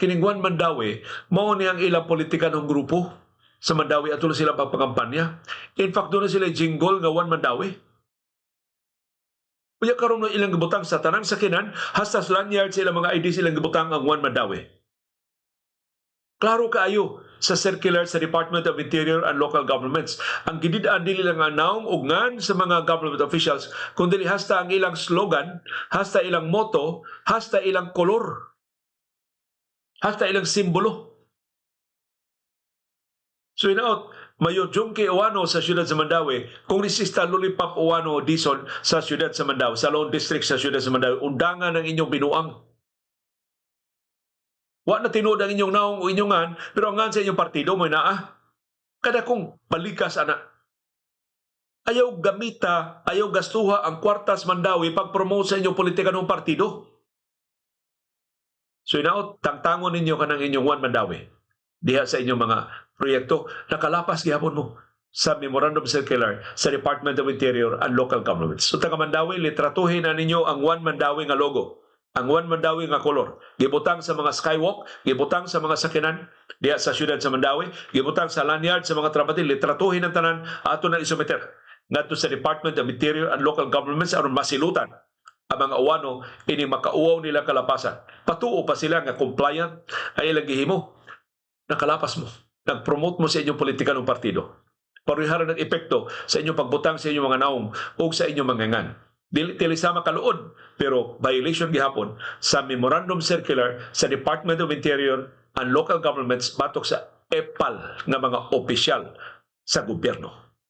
Kining One Mandaue, mao ni ang ilang politikanong grupo sa Mandaue, ato na sila pagpakampanya. In fact, duna sila jingle nga One Mandaue. Unya karon no, ilang gibutang sa tanang sakinan, hasta sa lanyard sa ilang mga ID, silang gibutang ang One Mandaue. Klaro kaayo sa circular sa Department of Interior and Local Governments. Ang gidid-an, dili lang ang naong ug ngan sa mga government officials, kundi hasta ang ilang slogan, hasta ilang motto, hasta ilang kolor, hasta ilang simbolo. So hinaot, Mayor Jonkie Ouano sa siyudad sa Mandaue, Kongresista Lollipop Ouano Dizon sa siyudad sa Mandaue, sa Lone District sa siyudad sa Mandaue, undangan ang inyong binuang. Wa na tinuod ang inyong naong o inyong ngan, pero ang ngan sa inyong partido mo naa. Kada kong balikas ana. Ayaw gamita, ayaw gastuha ang kwartas Mandaue pag-promote sa inyong politika ng partido. So hinaot, tangtangon ninyo kanang inyong One Mandaue diha sa inyong mga proyekto. Nakalapas gihapon mo sa Memorandum Circular sa Department of Interior and Local Governments. So taga Mandaue, litratuhin na ninyo ang One Mandaue nga logo, ang One Mandaue nga kolor. Gibutang sa mga skywalk, gibutang sa mga sakinan diha sa siyudad sa Mandaue, gibutang sa lanyard sa mga trabahante, litratuhin ang tanan, ato na isumiter ngadto sa Department of Interior and Local Governments aron masilutan ang mga Ouano ini makauwaw nila kalapasan. Patuo pa sila nga compliant ay ilang gihimo. Nakalapas mo. Nag-promote mo sa inyong politika ng partido. Parehara ng epekto sa inyong pagbutang sa inyong mga naong o sa inyong mga ngan. Dili tili sama kaluod, pero violation gihapon sa Memorandum Circular sa Department of Interior and Local Governments batok sa epal nga mga opisyal sa gobyerno.